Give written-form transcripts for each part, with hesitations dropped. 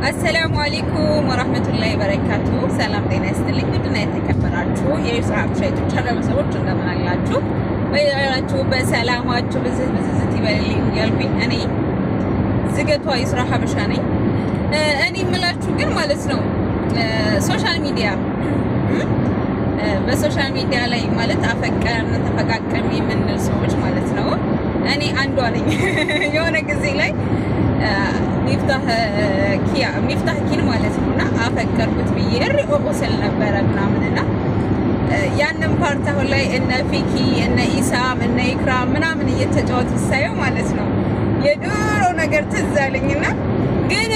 አሰላሙ አለይኩም ወራህመቱላሂ ወበረካቱ። ሰላም ጤና ይስጥልኝ። ውድና የተከበራችሁ የዩስራ ሀበሻ YouTube channel ሰዎች እንደምን አላችሁ? በያላችሁ በሰላማችሁ ብዝት ብዝት ይበልልኝ እያልኩኝ እኔ ዝገቷ ዩስራ ሀበሻ ነኝ። እኔ የምላችሁ ግን ማለት ነው social media በ social media ላይ ማለት አፈቀርን ተፈቃቀርን የምንል ሰዎች ማለት ነው። እኔ አንዷ ነኝ። የሆነ ጊዜ ላይ ሚፍታህ ኪያ ሚፍታህ ኪን ማለት ነው እና አፈቀርኩት ብዬ እሪ ስል ነበረ ምናምን እና ያንን part አሁን ላይ እነ ፊኪ፣ እነ ኢሳም፣ እነ ኢክራም ምናምን እየተጫወቱ ሳየው ማለት ነው የድሮ ነገር ትዝ አለኝና ግን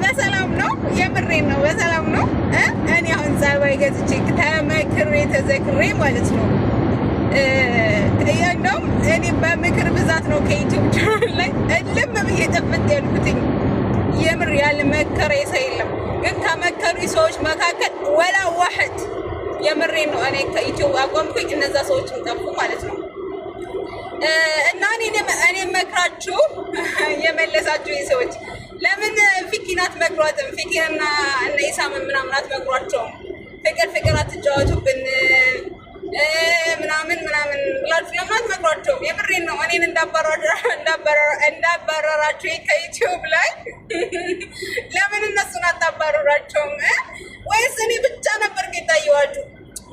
በሰላም ነው፣ የምሬን ነው፣ በሰላም ነው። እኔ አሁን ጸባይ ገዝቼ ተመክሬ ተዘክሬ ማለት ነው። እንደውም እኔ በምክር ብዛት ነው ከ YouTube channel ላይ እልም ብዬ ጥፍት ያልኩትኝ። የምር ያልመከረ ሰው የለም፣ ግን ከመከሩ ሰዎች መካከል ወላ ዋሕድ የምሬን ነው። እኔ ከ YouTube አቆምኩኝ፣ እነዛ ሰዎችም ጠፉ ማለት ነው። እና እኔ መክራችሁ የመለሳችሁ ሰዎች ለምን ፊኪን አትመክሯትም? ፊኪንና እነ ኢሳምን ምናምን አትመክሯቸውም? ፍቅር ፍቅር አትጫወቱብን ምናምን ምናምን ብላችሁ ለምን አትመክሯቸውም? የምሬን ነው። እኔን እንዳባረራችሁ ከ YouTube ላይ ለምን እነሱን አታባረራቸውም? ወይስ እኔ ብቻ ነበር የታየኋችሁ?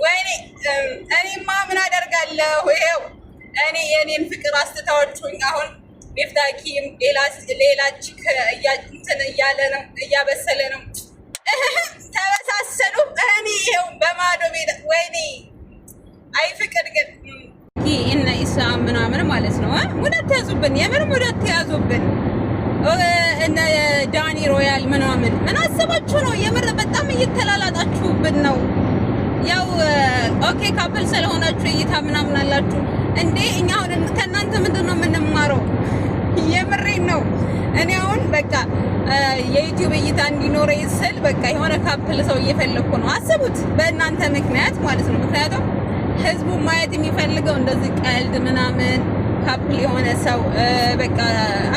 ወይኔ እኔማ ምን አደርጋለሁ? ይኸው እኔ የእኔን ፍቅር አስትታዎቹኝ አሁን ሚፍታኪም ሌላ chick እንትን እያለ ነው፣ እያበሰለ ነው። ተበሳሰሉ። እኔ ይኸው በማዶ ቤት ወይኔ አይ ፍቅር ግን እነ ኢሳ ምናምን ማለት ነው። Mood አትያዙብን፣ የምር mood አትያዙብን። እነ ዳኒ ሮያል ምናምን ምን አስባችሁ ነው? የምር በጣም እየተላላጣችሁብን ነው። ያው okay couple ስለሆናችሁ እይታ ምናምን አላችሁ እንዴ። እኛ አሁን ከእናንተ ምንድን ነው የምንማረው? የምሬን ነው። እኔ አሁን በቃ የ YouTube እይታ እንዲኖረኝ ስል በቃ የሆነ couple ሰው እየፈለግኩ ነው። አስቡት፣ በእናንተ ምክንያት ማለት ነው። ምክንያቱም ህዝቡ ማየት የሚፈልገው እንደዚህ ቀልድ ምናምን couple የሆነ ሰው በቃ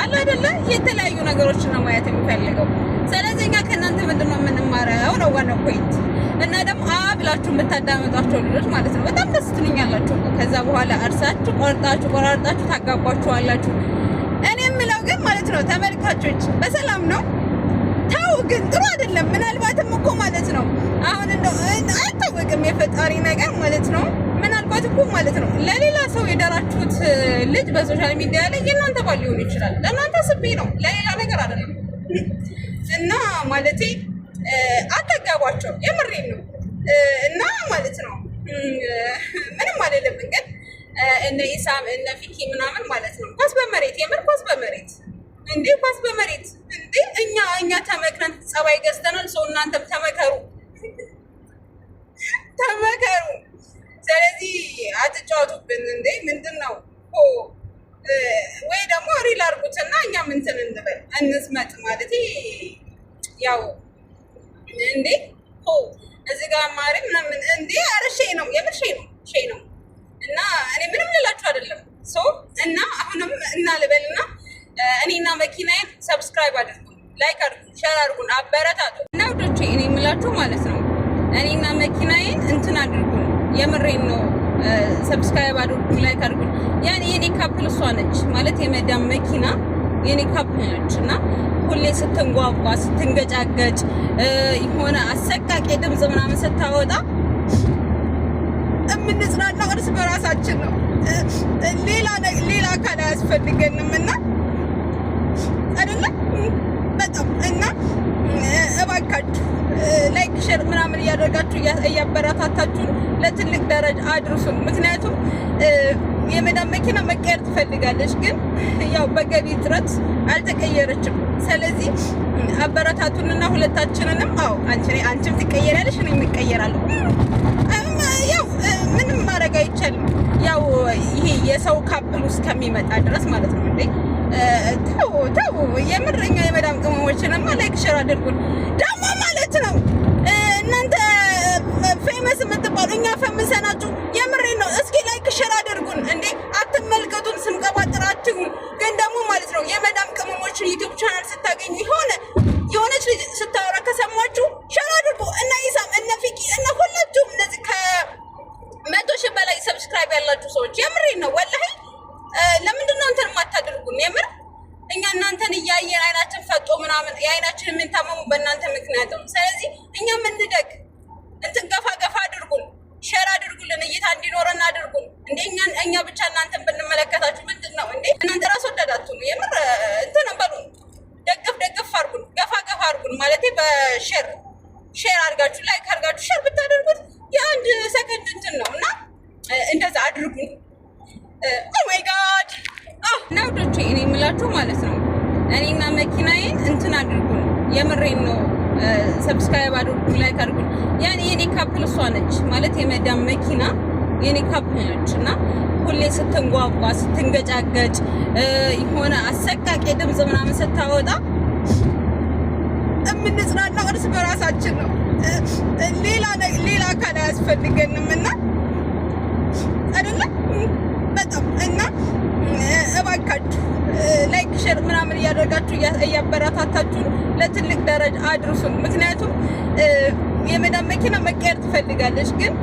አለ አይደለ፣ የተለያዩ ነገሮችን ነው ማየት የሚፈልገው። ስለዚህ እኛ ከእናንተ ምንድን ነው የምንማረው ነው ዋናው point። እና ደግሞ አ ብላችሁ የምታዳምጧቸው ልጆች ማለት ነው በጣም ደስ ትሉኛላችሁ። ከዛ በኋላ እርሳችሁ ቆርጣችሁ ቆራርጣችሁ ታጋቧችኋላችሁ። እኔ የምለው ግን ማለት ነው ተመልካቾች በሰላም ነው። ተው ግን ጥሩ አይደለም። ምናልባትም እኮ ማለት ነው አሁን እንደው አይታወቅም የፈጣሪ ነገር ማለት ነው። ምናልባት እኮ ማለት ነው ለሌላ ሰው የዳራችሁት ልጅ በ social media ላይ የእናንተ ባል ሊሆን ይችላል። ለእናንተ ስቤ ነው፣ ለሌላ ነገር አይደለም። እና ማለቴ አታጋቧቸው፣ የምሬን ነው። እና ማለት ነው ምንም አይደለም። ግን እነ ኢሳም እነ ፊኪ ምናምን ማለት ነው ኳስ በመሬት፣ የምር ኳስ በመሬት እንዴ፣ ኳስ በመሬት እንዴ። እኛ ተመክረን ጸባይ ገዝተናል። ሰው እናንተም ተመከሩ ተመከሩ። ስለዚህ አትጫወቱብን እንዴ። ምንድን ነው ወይ ደግሞ real አድርጉትና እኛም እንትን እንበል እንዝመጥ ማለት ያው እንዴ እዚህ ጋር ማሪ ምናምን እንዴ፣ ኧረ ሼ ነው፣ የምር ሼ ነው፣ ሼ ነው። እና እኔ ምንም ልላችሁ አይደለም። So እና አሁንም እና ልበልና እኔና መኪናዬን subscribe አድርጉን፣ like አድርጉን፣ share አድርጉን፣ አበረታቱ። እና ውዶቼ እኔ የምላችሁ ማለት ነው እኔና መኪናዬን እንትን አድርጉን፣ የምሬን ነው። Subscribe አድርጉን፣ like አድርጉን። ያኔ የኔ couple እሷ ነች ማለት የመዳም መኪና የኔ couple ነች። እና ሁሌ ስትንጓጓ ስትንገጫገጭ የሆነ አሰቃቂ ድምፅ ምናምን ስታወጣ የምንጽናናው እርስ በራሳችን ነው። ሌላ አካል አያስፈልገንም። እና አይደለም በጣም እና እባካችሁ like share ምናምን እያደረጋችሁ እያበረታታችሁን ለትልቅ ደረጃ አድርሱን። ምክንያቱም የመዳም መኪና መቀየር ትፈልጋለች፣ ግን ያው በገቢ እጥረት አልተቀየረችም። ስለዚህ አበረታቱንና ሁለታችንንም አዎ አንቺም ትቀየሪያለሽ፣ እኔም እቀየራለሁ። ያው ምንም ማድረግ አይቻልም። ያው ይሄ የሰው couple ውስጥ ከሚመጣ ድረስ ማለት ነው። እንዴ ተው ተው፣ የምረኛ የመዳም ቅመሞችንማ like share አድርጉን ደግሞ ማለት ነው። እናንተ famous የምትባሉ እኛ ፈምሰናችሁ የምሬን ነው። እስኪ like share አድርጉን እንዴ፣ አትመልከቱን፣ ስንቀባጥር አትሁን። ግን ደግሞ ማለት ነው የመዳም ቅመሞችን YouTube channel ስታገኙ የሆነ የሆነች ልጅ ስታ አድርጉን። የምር እኛ እናንተን እያየን አይናችን ፈጦ ምናምን የአይናችን የምንታመሙ በእናንተ ምክንያት ነው። ስለዚህ እኛ ምንደግ እንትን ገፋ ገፋ አድርጉን፣ share አድርጉልን፣ እይታ እንዲኖረን አድርጉን። እንዴ እኛ ብቻ እናንተን ብንመለከታችሁ ምንድን ነው እንዴ? እናንተ ራስ ወዳዳችሁ ነው። የምር እንትን በሉን፣ ደገፍ ደገፍ አድርጉን፣ ገፋ ገፋ አድርጉን። ማለቴ በ share share አድርጋችሁ like አድርጋችሁ share ብታደርጉት የአንድ ሰከንድ እንትን ነው እና እንደዛ አድርጉን። Oh my God። እና ውዶቼ እኔ የምላችሁ ማለት ነው እኔና መኪናዬን እንትን አድርጉን። የምሬን ነው። Subscribe አድርጉን፣ like አድርጉን። ያኔ የኔ couple እሷ ነች ማለት የመዳም መኪና የኔ couple ነች እና ሁሌ ስትንጓጓ ስትንገጫገጭ የሆነ አሰቃቂ ድምፅ ምናምን ስታወጣ የምንጽናናው እርስ በራሳችን ነው። ሌላ አካል አያስፈልገንም እና አይደለ በጣም እና እባካችሁ like share ምናምን እያደረጋችሁ እያበረታታችሁን ለትልቅ ደረጃ አድርሱን። ምክንያቱም የመዳም መኪና መቀየር ትፈልጋለች፣ ግን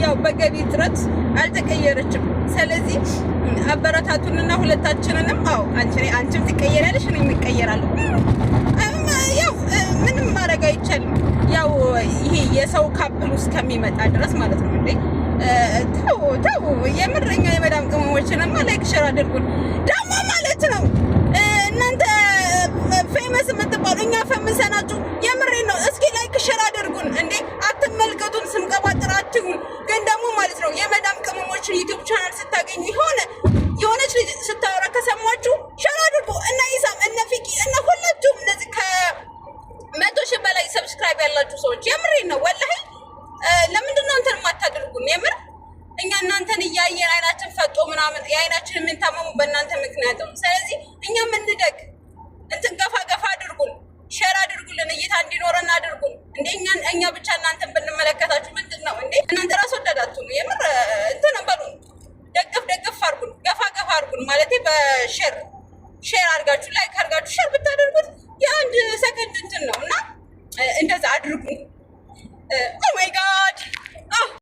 ያው በገቢ እጥረት አልተቀየረችም። ስለዚህ አበረታቱንና ሁለታችንንም አዎ አንቺም ትቀየሪያለሽ፣ እኔም እቀየራለሁ። ያው ምንም ማድረግ አይቻልም። ያው ይሄ የሰው couple ውስጥ ከሚመጣ ድረስ ማለት ነው እንዴ። ተው ተው፣ የምረኛ የመዳም ቅመሞችንማ like share አድርጉን ደግሞ ማለት ነው። እናንተ famous የምትባሉ እኛ ፈምሰናችሁ የምሬን ነው። እስኪ like share አድርጉን እንዴ፣ አትመልከቱን፣ ስንቀባጥር አትሁን። ግን ደግሞ ማለት ነው የመዳም ቅመሞችን YouTube channel ስታገኙ የሆነ የሆነች ልጅ ስታወራ ከሰማችሁ share አድርጉ። እነ ኢሳም እነ ፊቂ እነ ሁላችሁም እነዚህ ከ100,000 በላይ subscribe ያላችሁ ሰዎች የምሬን ነው ወላሂ፣ ለምንድን ነው እንትን የማታደርጉን? የምር እኛ እናንተን እያየን አይናችን ፈጦ ምናምን የአይናችን የምንታመሙ በእናንተ ምክንያት ነው። ስለዚህ እኛ ምንደግ እንትን ገፋ ገፋ አድርጉን፣ share አድርጉልን፣ እይታ እንዲኖረን አድርጉን። እንዴ እኛ ብቻ እናንተን ብንመለከታችሁ ምንድን ነው እንዴ? እናንተ ራስ ወዳዳችሁ ነው። የምር እንትን በሉን፣ ደገፍ ደገፍ አድርጉን፣ ገፋ ገፋ አድርጉን። ማለቴ በ share share አድርጋችሁ like አድርጋችሁ share ብታደርጉት የአንድ ሰከንድ እንትን ነው እና እንደዛ አድርጉን። Oh my God።